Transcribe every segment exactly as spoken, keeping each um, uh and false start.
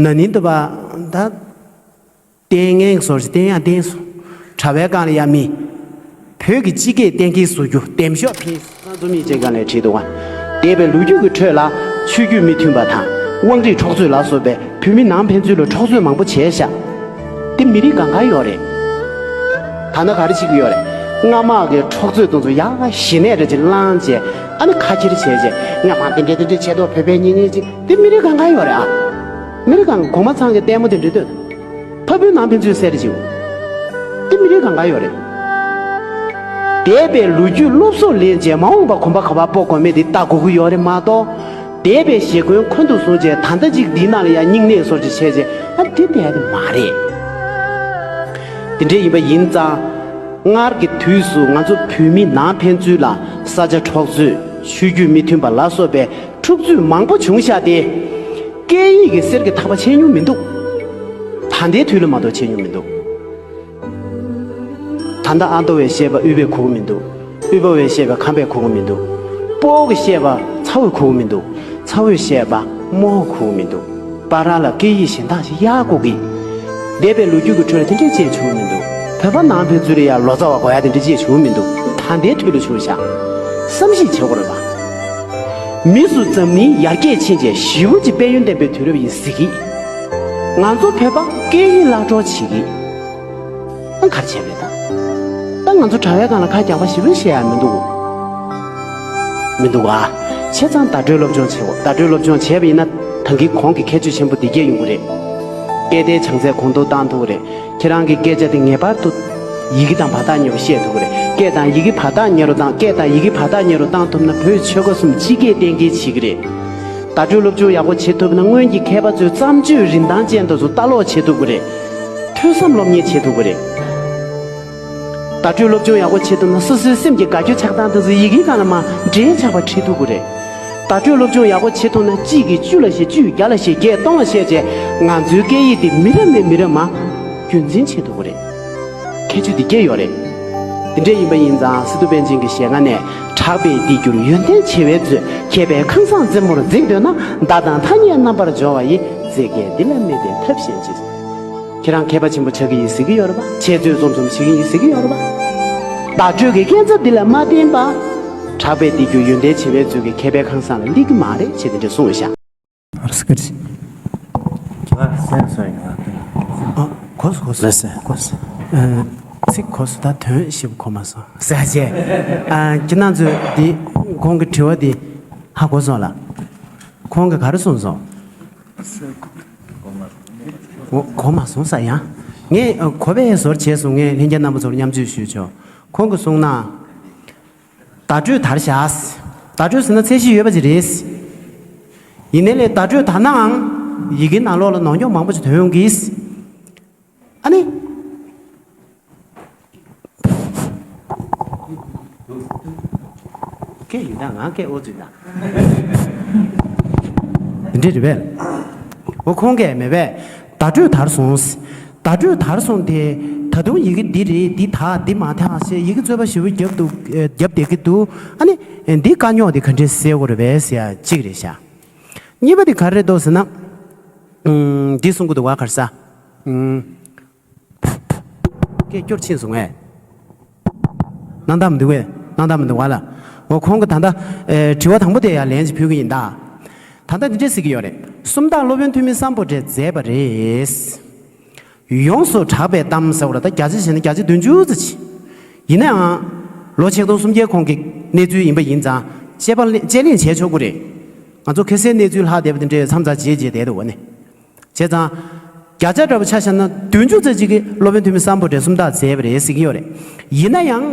ན་ནིང་དུ་བ་ད་བསྟན་ངན་གྱི་སོར་ཞིག་བསྟན་ཡང་བསྟན་སོང་། དྲ་བའི་སྒང་ལ་ཡ་མི། བོད་ཀྱི་སྤྱི་སྐད་གཏན་འཁེལ་བཟོ་རྒྱུ་འདེམས་ཤོག་འཕེན་སོང་། ཚང་འཛོམས་ཡིག་ཆའི་སྒང་ལ་བྲིས་འདུག་ག་འདས་པའི་ལོ་རྒྱུས་ཀྱི་ཁྲོད་ལ་ཆོས་བརྒྱུད་མི་མཐུན་པ་དང་དབང་རིས་འཕྲོག་རྩོད་ལ་སོགས་པའི་བོད་མི་ནང་ཕན་ཚུན་ལ་འཕྲོག་རྩོད་མང་པོ་བྱས་ཤག་དེ་མི་རིགས་གང་ག་ཡོད་རེད། ད་ནི་ག་རེ་བྱེད་ཀྱི་ཡོད་རེད། སྔ་མ་གི་འཕྲོག་རྩོད་དེ་ཚོ་ཡག་ཞི་གནས་རེ་ཅིག་བླངས་བྱས། ཨ་ནི་ཁ་ཁྱེར་བྱས་བྱས། སྔ་མ་དེ་འདྲས་དེ་འདྲས་བྱས་ཏོ། བོད་པའི་གཉེན་ཉེ་ཅིག་དེ་མི་རིགས་གང་ག་ཡོད་རེད་ཨ། མི་རིགས་གང་ག་གོང་མ་ཚང་གི་ལྟད་མོ་དེ་འདྲས་ལྟོས། ཕ་བུའི་ནང་ཕན་ཚུན་བསད་རེ་བྱེད། དེ་མི་རིགས་གང་ག་ཡོད་རེད། འདས་པའི་ལོ་རྒྱུས་སློབ་གསོ་ལེན་བྱས་མ་འོངས་པ་གོམ་པ་ག་པར་སྤོ་དགོས་མེད་དེ་ལྟ་དགོས་ཀྱི་ཡོད་རེད་མ་གཏོགས། འདས་པའི་ཞེ་འཁོན་འཁོན་དུ་བཟུང་བྱས་ད་ལྟ་ཅིག་འདིའི་ནང་ལ་ཡང་སྙིང་ནད་སོར་ཅིག་བྱས་བྱས། ཨ་འདི་བསྡད་དེ་མ་རེད། དེ་འདྲས་ཡིན་པ་ཡིན་ཙང་། སྔར་གྱི་དུས་སུ་ང་ཚོ་བོད་མི་ནང་ཕན་ཚུན་ལ་ས་ཆ་འཕྲོག་རྩོད། ཆོས་བརྒྱུད་མི་མཐུན་པ་ལ་སོགས་པའི་འཁྲུག་རྩོད་མང་པོ་བྱུང་ཤག་སྟེ། སྐད་ཡིག་གི་གསེར་གྱི་ཐག་པ་ཆད་མྱོང་མི་འདུག་ད་ལྟའི་དུས་ལ་མ་གཏོགས་ཆད་མྱོང་མི་འདུག་ད་ལྟ་ཨ་མདོ་བས་བཤད་པ་དབུས་པས་གོ་གི་མི་འདུག་དབུས་པ་བས་བཤད་པ་ཁམས་པས་གོ་གི་མི་འདུག་སྤོ་བོ་གིས་བཤད་པ་ཚ་བོས་གོ་གི་མི་འདུག་ཚ་བོས་བཤད་པ་རྨོ་བོས་གོ་གི་མི་འདུག་བར་ལ་སྐད་ཡིག་གཞན་དག་ཞིག་ཡར་གོ་གི། འདས་པའི་ལོ་རྒྱུས་ཀྱི་ཁྲོད་ལ་དེ་འདྲས་ཅིག་བྱུང་མི་འདུག་བོད་པ་ནང་ཕན་ཚུན་ལ་ཡང་ལོ་ཙཱ་བ་དགོས་ཡ་དེ་འདྲས་ཅིག་བྱུང་མི་འདུག་ད་ལྟའི་དུས་ལ་བྱུང་ཤག་བསམ་གཞིག་བྱེད་དགོས་རེད་པ། མི་སུ་འཛམ་གླིང་ཡར་རྒྱས་ཕྱིན་རྗེས་ཞི་བ་གྱི་དཔལ་ཡོན་ལྡན་པའི་དུས་རབས་ཡིན་ཟེར་གི། ང་ཚོ་བོད་པ་སྐད་ཡིག་བརླག་འགྲོ་བྱེད་གི། ཨ་ག་རེ་བྱས་པ་རེད་ད། ད་ང་ཚོ་དྲ་བའི་སྒང་ལ་ཁ་རྒྱག་པ་ཞེ་པོ་བཤད་ཡ་མི་འདུག་མི་འདུག་ཨ། བྱས་ཙང་བརྡ་སྤྲོད་སློབ་སྦྱོང་བྱེད་དགོས། བརྡ་སྤྲོད་སློབ་སྦྱོང་བྱས་པ་ཡིན་ན་ད་གིན་གོང་གི་ཁྱད་ཆོས་ཆེན་པོ་འདི་གས་ཡོང་གི་རེད། སྐད་བརྡའི་བྱང་ཚད་གོང་མཐོར་བཏང་ཐུབ་ཀྱི་རེད། ཁྱེད་རང་གི་སྐད་ཆ་དེ་ངེས་པར་དུ་ཡི་གེ་དང་བར་ཐག་ཉེ་བོ་བཤད་ཐུབ་ཀྱི་རེད། སྐད་དང་ཡི་གེ་བར་ཐག་ཉེ་རུ་བཏང་། སྐད་དང་ཡི་གེ་བར་ཐག་ཉེ་རུ་བཏང་ཐུབ་ན་བོད་ཆོལ་ཁ་གསུམ་སྤྱི་སྐད་གཏན་འཁེལ་བྱེད་ཀྱི་རེད། བརྡ་སྤྲོད་སློབ་སྦྱོང་ཡག་པོ་བྱེད་ཐུབ་ན་སྔོན་གྱི་མཁས་པ་ཚོས་བརྩམས་ཆོས་རིན་ཐང་ཅན་དེ་ཚོ་ལྟ་ཀློག་བྱེད་ཐུབ་ཀྱི་རེད། ཐོས་བསམ་སློབ་གཉེར་བྱེད་ཐུབ་ཀྱི་རེད། བརྡ་སྤྲོད་སློབ་སྦྱོང་ཡག་པོ་བྱེད་ཐུབ་ན་སོ་སོའི་སེམས་ཀྱི་དགའ་སྐྱོ་ཆགས་སྡང་དེ་ཚོ་ཡི་གེའི་སྒང་ལ་མར་འགྲེལ་ཆགས་པ་བྲིས་ཐུབ་ཀྱི་རེད། བརྡ་སྤྲོད་སློབ་སྦྱོང་ཡག་པོ་བྱེད་ཐུབ་ན་གཅིག་གིས་བཅུ་ལ་བཤད། བཅུས་བརྒྱ་ལ་བཤད། བརྒྱས་སྟོང་ལ་བཤད་བྱས་ང་ཚོའི་སྐད་ཡིག་འདི་མི་རབས་ནས་མི་རབས་མར་རྒྱུན་འཛིན་བྱེད་ཐུབ་ཀྱི་རེད། ཁྱད་ཆོས་འདི་སྐྱེ་ཡོད་རེད། དེ་འདྲ་ཡིན་པ་ཡིན་ཙང་སི་ཏུ་པཎ་ཆེན་གྱི་ཞལ་སྔ་ནས། གྲགས་པས་འདི་འགྱུར་ཡོན་ཏན་ཆེ་བའི་མཛོད། མཁས་པའི་ཁང་བཟང་རྩེ་མོར་འཛེགས་འདོད་ན། མདའ་དང་ཐ་སྙད་རྣམ་པར་སྦྱོར་བ་ཡི། རྩེ་མཁས་འདི་ལ་མི་བརྟེན་ཐབས་གཞན་ཅི། ཁྱེད་རང་མཁས་པ་ཆེན་པོ་ཆགས་ཀྱི་ཡིན་ཟེར་གྱི་ཡོད་རེད་པ། འཆད་རྩོད་རྩོམ་གསུམ་བྱེད་ཀྱི་ཡིན་ཟེར་གྱི་ཡོད་རེད་པ། བརྡ་སྤྲོད་ཀྱི་རྐྱེན་རྩ་འདི་ལ་མ་བརྟེན་པ། གྲགས་པས་འདི་འགྱུར་ཡོན་ཏན་ཆེ་བའི་མཛོད་ཀྱི་མཁས་པའི་ཁང་བཟང་ལ་སླེབས་ཀྱི་མ་རེད་ཅེས་དེ་འདྲ་གསུངས་ཡོད་ཤག་ཨར་སྐར་ཅི། ང་སེམས་སོ་ཡིན་ང་། ཨ། གོ་སོང་གོ་སོང་། ལགས་སེ། གོ་སོང་། ཨ། ཚིག་གོ་སོང་། ད་དོན་ཞིབ་གོ་མ་སོང་ཟེར་བྱས། ཨ། ཁྱེད་རང་ཚོས་འདི་ཁོང་གི་དྲི་བ་འདི་ཧ་གོ་སོང་ལ། ཁོང་གིས་ག་རེ་གསུངས་སོང་། འོ་གོ་མ་སོང་ས་ཡང་། ངས་ཨ་གོ་བའི་བཟོ་འདྲ་བྱས་སོང་། ངས་ལྷན་རྒྱས་རྣམ་པ་ཚོར་མཉམ་སྤྱོད་ཞུས་ཆོག་ཁོང་གིས་གསུངས་ན། བརྡ་སྤྲོད་དར་བཞག་བརྡ་སྤྲོད་ཟེར་ན་ཚད་གཞི་ཡོད་པ་ཅིག་རེད། ཡིན་ནའི་ལས་བརྡ་སྤྲོད་དར་ནའང་ཡི་གེ་ནང་ལོགས་ལ་ནོར་འཁྱོག་མང་པོ་ཅིག་ཐོན་ཡོང་གི། ཨ་ནི། སྐད་ཡིན་ད་ང་སྐད་ཨོ་ཙི་ད། འདི་འདྲ་རེད་པས། འོ་ཁོང་གིས་མེད་པས། བརྡ་སྤྲོད་དར་སོང་། བརྡ་སྤྲོད་དར་སོང་སྟེ། ད་དུང་ཡི་གེ་འདི་རེད། འདི་དག་འདི་མ་དག་ཞེས་ཡི་གེ་རྩོད་པ་ཞེ་པོ་བརྒྱབ་འདུག་ཨེ། བརྒྱབ་བསྡད་ཀྱི་འདུག་ཨ་ནི། ཨེ། འདི་དཀའ་རྙོག་འདི་ག་འདྲས་སེལ་དགོས་རེད་པས་ཟེར་ཡ་གཅིག་རེད་ཤག་གཉིས་པ་འདི་ག་རེ་རེད་འདུག་ཟེར་ན། ཨུམ། འདི་གསུང་གི་འདུག་བ། ག་རེ་ཟ། ཨུམ། སྐད་སྐྱོར་ཕྱིན་སོང་ངས། སྣང་དག་མི་འདུག་གས། སྣང་དག་མི་འདུག་བ་ལ། འོ་ཁོང་གིས་ད་ལྟ། ཨེ། དྲི་བ་དང་པོ་དེ་ཡར་ལན་ཅིག་ཕུལ་གི་ཡིན་ད། ད་ལྟ་འདི་འདྲས་ཟེར་གྱི་ཡོད་རེད། སུམ་རྟགས་སློབ་དཔོན་ཐོན་མི་སམ་བྷོ་ཊས་མཛད་པ་རེད། ཡོངས་སུ་གྲགས་པའི་གཏམ་ཟེར་བ་ལ་ད་བརྒྱ་ཆ་བྱས་ན་བརྒྱ་ཆ་བདུན་ཅུ་ཙམ་ཅིག་ཡིན་ནའང་། ལོ་ཆིག་སྟོང་སུམ་བརྒྱའི་གོང་གི་གནས་ཚུལ་ཡིན་པ་ཡིན་ཙང་དཔྱད་པ་ལེ། དཔྱད་གླེང་བྱས་ཆོག་གི་རེད། ང་ཚོ་ཁ་སའི་གནས་ཚུལ་ལྷག་བསྡད་པ་དེ་འདྲའི་མཚམས་ཚར་བརྗེད་བརྗེད་བསྡད་འདུག་བ་ནི། བྱས་ཙང་། བརྒྱ་ཆ་འདྲ་པོ་ཆ་བཞག་ན་བདུན་ཅུ་ཙམ་ཅིག་གིས་སློབ་དཔོན་ཐོན་མི་སམ་བྷོ་ཊས་སུམ་རྟགས་མཛད་པ་རེད་ཟེར་གྱི་ཡོད་རེད། ཡིན་ན་ཡང་།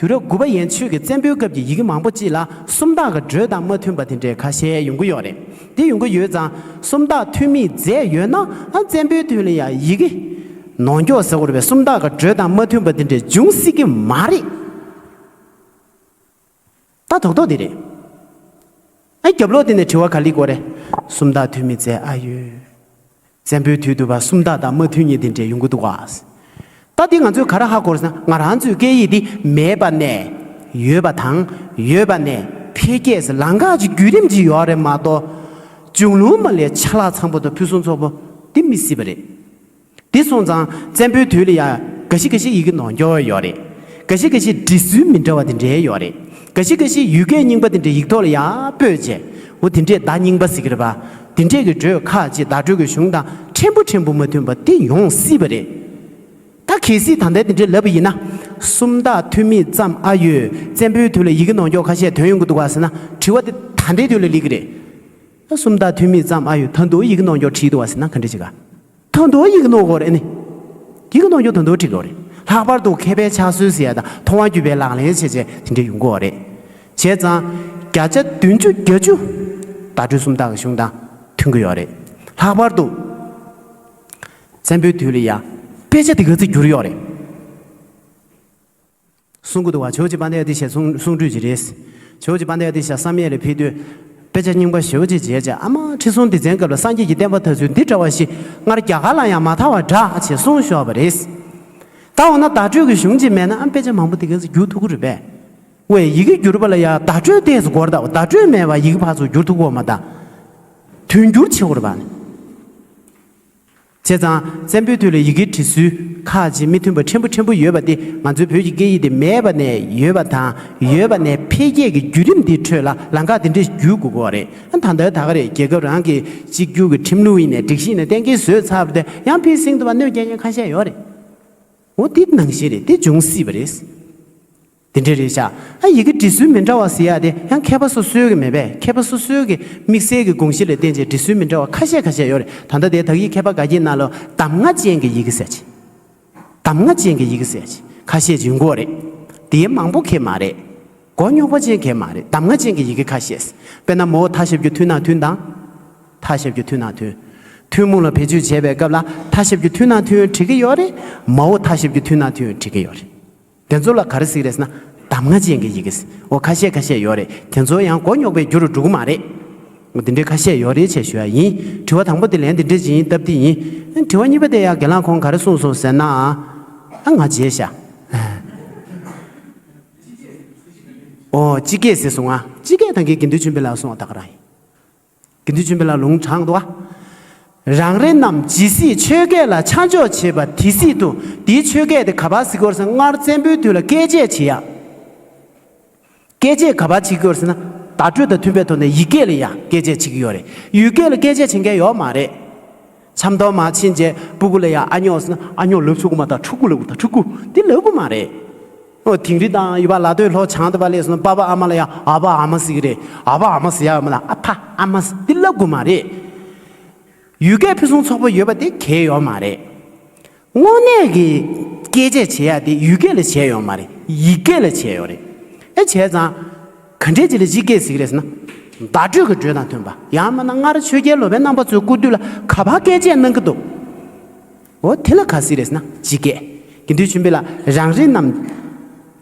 དུས་རབས་དགུ་པ་ཡན་ཆོད་ཀྱི་བཙན་པོའི་སྐབས་ཀྱི་ཡི་གེ་མང་པོ་ཅིག་ལ་སུམ་རྟགས་ཀྱི་འགྲོས་དང་མ་མཐུན་པ་དེ་འདྲའི་ཁ་ཤས་ཡོང་གི་ཡོད་རེད། དེ་ཡོང་གི་ཡོད་ཙང་སུམ་རྟགས་ཐོན་མི་མཛད་ཡོད་ན་ཨ་བཙན་པོའི་དུས་ལ་ཡང་ཡི་གེ་ནོར་འཁྱོག་ཟེར་དགོས་རེད་པས། སུམ་རྟགས་ཀྱི་འགྲོས་དང་མ་མཐུན་པ་དེ་འདྲའི་འབྱུང་སྲིད་ཀྱི་མ་རེད། ད་རྡོག་རྡོག་འདི་རེད། ཨ། རྒྱབ་ལོགས་དེ་ནས་དྲི་བ་ག་ལེར་དགོས་རེད། སུམ་རྟགས་ཐོན་མི་མཛད་ཨ་ཡོད། བཙན་པོའི་དུས་དུ་བ་སུམ་རྟགས་དང་མ་མཐུན་ཉེ་དེ་འདྲས་ཡོང་གི་འདུག་ག་ད་འདི་ང་ཚོས་ག་རེ་ཧ་གོ་རེད་ཟེར་ན། ང་རང་ཚོའི་སྐད་ཡིག་འདི་མེད་པ་ནས་ཡོད་པ་དང་། ཡོད་པ་ནས་འཕེལ་རྒྱས་ཟེར་ལམ་ཁ་ཅིག་བརྒྱུད་རིམ་ཅིག་ཡོད་རེད་མ་གཏོགས། གཞུང་ལུགས་མ་ལས་ཆ་ལག་ཚང་པོ་དང་ཕུན་སུམ་ཚོགས་པོ། འདི་མི་སྲིད་པ་རེད། འདི་སོང་ཙང་བཙན་པོའི་དུས་ལ་ཡ་འགའ་ཞིག་འགའ་ཞིག་ཡི་གེ་ནོར་འཁྱོལ་ཡོད་རེད། འགའ་ཞིག་འགའ་ཞིག་འབྲི་སྲོལ་མི་འདྲ་བ་དེ་འདྲའི་ཡོད་རེད། འགའ་ཞིག་འགའ་ཞིག་ཡུལ་སྐད་རྙིང་པ་དེ་འདྲའི་ཡིག་ཐོག་ལ་ཡ་སྤོས་བྱས། འོ་དེ་འདྲས་བརྡ་རྙིང་པ་ཟེར་གྱི་རེད་པ། དེ་འདྲས་ཀྱི་འགྲོས་ཁག་ཅིག་བརྡ་སྤྲོད་ཀྱི་གཞུང་དང་ཕྲན་བུ་ཕྲན་བུ་མ་མཐུན་པ་དེ་ཡོང་སྲིད་པ་རེད། ད་གལ་སྲིད་ད་ལྟའི་དེ་འདྲས་ལབ་པ་ཡིན་ན། སུམ་རྟགས་ཐོན་མིས་བརྩམས་ཨ་ཡོད། བཙན་པོའི་དུས་ལ་ཡི་གེ་ནོར་འཁྱོལ་ཁ་ཤས་ཐོན་ཡོང་གི་འདུག་ག་ཟེར་ན། དྲི་བ་དེ་ད་ལྟའི་དུས་ལ་སླེབས་ཀྱི་རེད། སུམ་རྟགས་ཐོན་མིས་བརྩམས་ཨ་ཡོད། ད་དུང་ཡི་གེ་ནོར་འཁྱོལ་བྲིས་འདུག་ག་ཟེར་ན་ག་འདྲ་བྱེད་ག་ད་དུང་ཡི་གེ་ནོར་གྱི་ཡོད་རེད། ཨ་ནི། ཡི་གེ་ནོར་འཁྱོལ་ད་དུང་བྲིས་ཀྱི་ཡོད་རེད། ལྷག་པར་དུ་མཁས་པའི་ཕྱག་སྲོལ་ཟེར་ཡ་དང་མཐོང་བ་བརྒྱུད་པའི་ལག་ལེན་བྱས་བྱས་དེ་འདྲས་ཡོང་གི་ཡོད་རེད། བྱས་ཙང་། བརྒྱ་ཆ་བདུན་ཅུ་གྱ་བཅུ། བརྡ་སྤྲོད་སུམ་རྟགས་ཀྱི་གཞུང་དང་མཐུན་གྱི་ཡོད་རེད། ལྷག་པར་དུ། བཙན་པོའི་དུས་ལ་ཡ། དཔེ་ཆ་དེ་ག་ཚོད་བསྒྱུར་ཡོད་རེད། གསུང་གི་འདུག་བ། ཇོ་བོ་རྗེ་དཔལ་ལྡན་ཨ་ཏི་ཤ་གསུང་གསུང་སྒྲོས་ཅིག་རེད། ཇོ་བོ་རྗེ་དཔལ་ལྡན་ཨ་ཏི་ཤ་བསམ་ཡས་ལ་ཕེབས་དུས། དཔེ་ཆ་རྙིང་པ་ཞེ་པོ་ཅིག་མཇལ་བྱས། ཨ་མ་ཁྲི་སྲོང་ལྡེ་བཙན་སྐབས་ལ་སངས་རྒྱས་ཀྱི་བསྟན་པ་དར་ཚུལ་འདི་འདྲ་བ་ཞིག་སྔར་རྒྱ་གར་ལ་ཡང་མ་དར་བ་འདྲ་ཞེས་གསུངས་བཞག་པ་རེད། ད་འོ་ན་བརྡ་སྤྲོད་ཀྱི་གཞུང་ཅིག་མེད་ན་ཨ་དཔེ་ཆ་མང་པོ་དེ་ག་ཚོད་བསྒྱུར་ཐུབ་ཀྱི་རེད་པས། ཝེ་ཡི་གེ་བསྒྱུར་བ་ལ་ཡང་བརྡ་སྤྲོད་ཏོག་ཙམ་དགོས་རེད་ད། བརྡ་སྤྲོད་མེད་པར་ཡི་གེ་ཕར་ཚུར་བསྒྱུར་ཐུབ་ཀྱི་ཡོད་མ་རེད་ད། དོན་བསྒྱུར་བྱེད་དགོས་རེད་པ། བྱས་ཙང་བཙན་པོའི་དུས་ལ་ཡི་གེའི་འབྲི་སྲོལ་ཁག་ཅིག་མི་མཐུན་པ་ཕྲན་བུ་ཕྲན་བུ་ཡོད་པ་དེ་ང་ཚོའི་བོད་ཀྱི་སྐད་ཡིག་དེ་མེད་པ་ནས་ཡོད་པ་དང་ཡོད་པ་ནས་འཕེལ་རྒྱས་ཀྱི་བརྒྱུད་རིམ་འདིའི་ཁྲོད་ལ་ལམ་ཁ་དེ་འདྲས་བརྒྱུད་དགོས་ཀྱི་ཡོད་རེད། ད་ལྟ་ད་ག་རེད། རྒྱལ་ཁབ་རང་གི་གཅིག་གྱུར་གྱི་ཁྲིམས་ལུགས་ཡིན་ནའི་སྒྲིག་གཞི་ཡིན་ནའི་གཏན་འཁེལ་བཟོས་ཚར་བ་དེ་ཡང་ཕར་ཟིན་དུ་བ་གནོད་སྐྱེལ་མཁན་ཁ་ཤས་ཡོད་རེད། འོ་དེ་ནང་བཞིན་རེད། དེ་འབྱུང་སྲིད་པ་རེད། དེ་འདྲ་རེད་ཤག་ཨ་ཡི་གེ་འབྲི་སྲོལ་མི་འདྲ་བ་ཟེར་ཡ་དེ་ཡང་མཁས་པ་སོ་སོའི་གི་མེད་པས། མཁས་པ་སོ་སོའི་གི་དམིགས་བསལ་གྱི་དགོངས་གཞི་ལ་བརྟེན་བྱས་འབྲི་སྲོལ་མི་འདྲ་བ་ཁ་ཤས་ཁ་ཤས་ཡོད་རེད། ད་ལྟ་དེ་དག་ཡིག་མཁས་པ་དགའ་སྐྱིད་ནང་ལོ་གདམས་ངག་ཅན་གྱི་ཡི་གེ་ཟེར་ཅིག་གདམས་ངག་ཅན་གྱི་ཡི་གེ་ཟེར་ཅིག་ཁ་ཤས་ཅིག་ཡོང་གི་ཡོད་རེད། དེ་མང་པོ་གང་ཡང་མ་རེད། མགོ་རྙོག་པ་ཅན་གང་ཡང་མ་རེད། གདམས་ངག་ཅན་གྱི་ཡི་གེ་ཁ་ཤས། དཔེར་ན་མའོ་མཐའ་ཞབས་ཀྱུ་ཐུན་ནང་ཐུན་དང་། མཐའ་ཞབས་ཀྱུ་ཐུན་ནང་ཐུན། ཐུན་མོང་ལ་བེད་སྤྱོད་བྱེད་པའི་སྐབས་ལ་མཐའ་ཞབས་ཀྱུ་ཐུན་ནང་ཐུན་བྲིས་ཀྱི་ཡོད་རེད། མའོ་མཐའ་ཞབས་ཀྱུ་ཐུན་ནང་ཐུན་བྲིས་ཀྱི་ཡོད་རེད། དེ་ཚོ་ལ་ག་རེ་ཟེར་གྱི་རེད་ཟེར་ན་གདམས་ངག་ཅན་གྱི་ཡི་གེ་ཟེར། འོ་ཁ་ཤས་ཁ་ཤས་ཡོད་རེད། དེ་ཚོ་ཡང་མགོ་རྙོག་པའི་རྒྱུ་རུ་འགྲོ་གི་མ་རེད། འོ་དེ་འདྲའི་ཁ་ཤས་ཡོད་རེད་ཅེས་ཞུ་ཡ་ཡིན། དྲི་བ་དང་པོ་དེ་ལན་དེ་འདྲ་ཅིག་ཡིན་སྟབས་བདེ་ཡིན། དྲི་བ་གཉིས་པ་དེ་ཡང་རྒན་ལགས་ཁོང་ག་རེ་གསུངས་སོང་ཟེར་ན། ཨ་ང་བརྗེད་ཤག་ཨོ་སྤྱི་སྐད་ཟེར་སོང་ང་། སྤྱི་སྐད་ད་གིན་དགེ་འདུན་ཆོས་འཕེལ་ལགས་གསུངས་པ་ད་ག་རང་ཡིན། དགེ་འདུན་ཆོས་འཕེལ་ལགས་ལུང་དྲངས་འདུག་ག་རང་རེ་རྣམས་ཇི་སྲིད་ཆོས་སྐད་ལ་ཆ་འཇོག་བྱེད་པ་དེ་སྲིད་དུ། འདིའི་ཆོས་སྐད་དེ་ག་པར་ཟེར་གྱི་ཡོད་རེད་ཟེར་ན་སྔར་བཙན་པོའི་དུས་ལ་བཀས་བཅད་བྱེད་ཡ། བཀས་བཅད་ག་པར་བྱེད་ཀྱི་ཡོད་རེད་ཟེར་ན་བརྡ་སྤྲོད་དང་མཐུན་པའི་ཐོག་ནས་ཡིག་སྐད་ལ་ཡ་བཀས་བཅད་བྱེད་ཀྱི་ཡོད་རེད། ཡུལ་སྐད་ལ་བཀས་བཅད་བྱེད་མཁན་ཡོད་མ་རེད། ཆབ་མདོ་མར་ཕྱིན་རྗེས་སྤུ་གུ་ལ་ཡ་ཨ་ཉོག་ཟེར་ན་ཨ་ཉོག་ལབ་ཚུགས་ཀྱི་མ་རེད། ཕྲུ་གུ་ལབ་དགོས་ད། ཕྲུ་གུ་འདི་ལབ་དགོས་མ་རེད། ཨོ་དིང་རི་དང་ཡུལ་པ་ལ་སྟོད་ལྷོ་བྱང་དུ་བ་ལས་སོང་པ་པ་ཨ་མ་ལ་ཡ་ཨ་ཕ་ཨ་མ་ཟེར་གྱི་རེད། ཨ་ཕ་ཨ་མ་ཟེར་ཡ་ཡོད་མ་ལ་ཨ་ཕ་ཨ་མ་ཟེར་འདི་ལབ་དགོས་མ་རེད། ཡུལ་སྐད་ཕུན་སུམ་ཚོགས་པོ་ཡོད་པ་དེ་གལ་ཡོད་མ་རེད། དངོས་གནས་ཀྱི་བཀས་བཅད་བྱེད་ཡ་དེ་ཡུལ་སྐད་ལ་བྱས་ཡོད་མ་རེད། ཡིག་སྐད་ལ་བྱས་ཡོད་རེད། ཨེ་བྱས་ཙང་། ག་འདྲས་ཅིག་ལ་སྤྱི་སྐད་ཟེར་གྱི་རེད་ཟེར་ན། བརྡ་སྤྲོད་ཀྱི་འགྲོས་དང་མཐུན་པ་ཡང་མིན་ན་སྔར་ཆོས་རྒྱལ་སློབ་དཔོན་རྣམ་པ་ཚོའི་སྐུ་དུས་ལ་ག་པར་བཀས་བཅད་གནང་གི་འདུག་འོ་དེ་ལ་ག་ཟེར་རེད་ཟེར་ན་སྤྱི་སྐད། དགེ་འདུན་ཆོས་འཕེལ་ལགས་རང་རེ་རྣམས།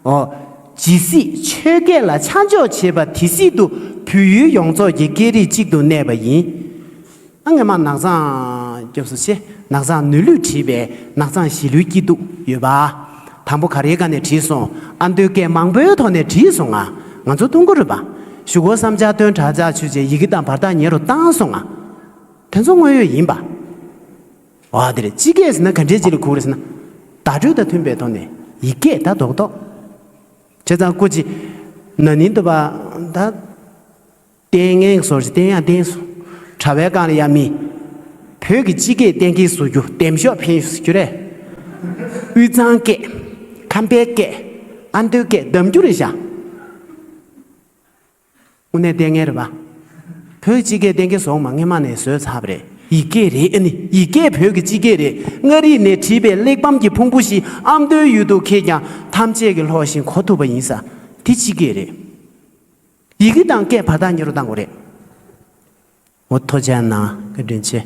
འོ། ཇི་སྲིད་ཆོས་སྐད་ལ་ཆ་འཇོག་བྱེད་པ་དེ་སྲིད་དུ་བོད་ཡུལ་ཡོངས་རྫོགས་ཀྱི་སྐད་རིགས་གཅིག་ཏུ་གནས་པ་ཡིན། ཨ་སྔས་མ་ནགས་ཚང་སྐྱབས་སུ་མཆི། ནགས་ཚང་ནོར་ལུས་བྲིས་པའི་ནགས་ཚང་གཞིས་ལུས་སྐྱིད་སྡུག་ཡོད་པ། དང་པོ་ག་རེའི་སྒང་ནས་བྲིས་སོང་། ཨ་མདོའི་སྐད་མང་པོའི་ཐོག་ནས་བྲིས་སོང་ང་། ང་ཚོ་མཐོང་གི་རེད་པ། གཞུག་གུ་བསམ་འཆར་བཏོན་དྲག་ཆག་ཆུ་ཆེ་ཡི་གེ་དང་བར་ཐག་ཉེ་རུ་བཏང་སོང་ང་། དེ་ཚོ་དངོས་ཡོད་ཡིན་པ། འོ་དེ་རེད། སྤྱི་སྐད་ཟེར་ན་ག་འདྲས་ཅིག་ལ་གོ་གི་རེད་ཟེར་ན། བརྡ་སྤྲོད་དང་མཐུན་པའི་ཐོག་ནས་ཡིག་སྐད་ད་རྡོག་རྡོག་བྱས་ཙང་སྐུ་མཁྱེན། ན་ནིང་དུ་བ་ད། བསྟན་ངན་གྱི་སོར་ཞིག་བསྟན་ཡང་བསྟན་སོང་། དྲ་བའི་སྒང་ལ་ཡ་མི། བོད་ཀྱི་སྤྱི་སྐད་གཏན་འཁེལ་བཟོ་རྒྱུ་འདེམས་ཤོག་འཕེན་ཟེར་རྒྱུ་རེད། དབུས་གཙང་སྐད། ཁམས་པའི་སྐད། ཨ་མདོའི་སྐད་གདམ་རྒྱུ་རེད་ཤག་དངོས་གནས་བསྟན་ངན་རེད་པ། བོད་ཀྱི་སྤྱི་སྐད་གཏན་འཁེལ་བཟོ་མ་སྔས་མ་ནས་བཟོས་ཚར་བ་རེད། ཡིག་སྐད་རེད། ཨ་ནི་ཡིག་སྐད་བོད་ཀྱི་སྤྱི་སྐད་རེད། མངའ་རིས་ནས་བྲིས་པའི་གླེགས་བམ་གྱི་ཕུང་པོ་ཞིག་ཨ་མདོའི་ཡུལ་དུ་ཁེལ་ཀྱང་ཐམས་ཅད་ཀྱིས་ལྷོག་བཞིན་གོ་ཐུབ་པ་ཡིན་ས། དེ་སྤྱི་སྐད་རེད། ཡི་གེ་དང་སྐད་བར་ཐག་ཉེ་རུ་བཏང་དགོས་རེད། འོ་ཐུགས་རྗེ་གནང་། བཀའ་དྲིན་ཆེ།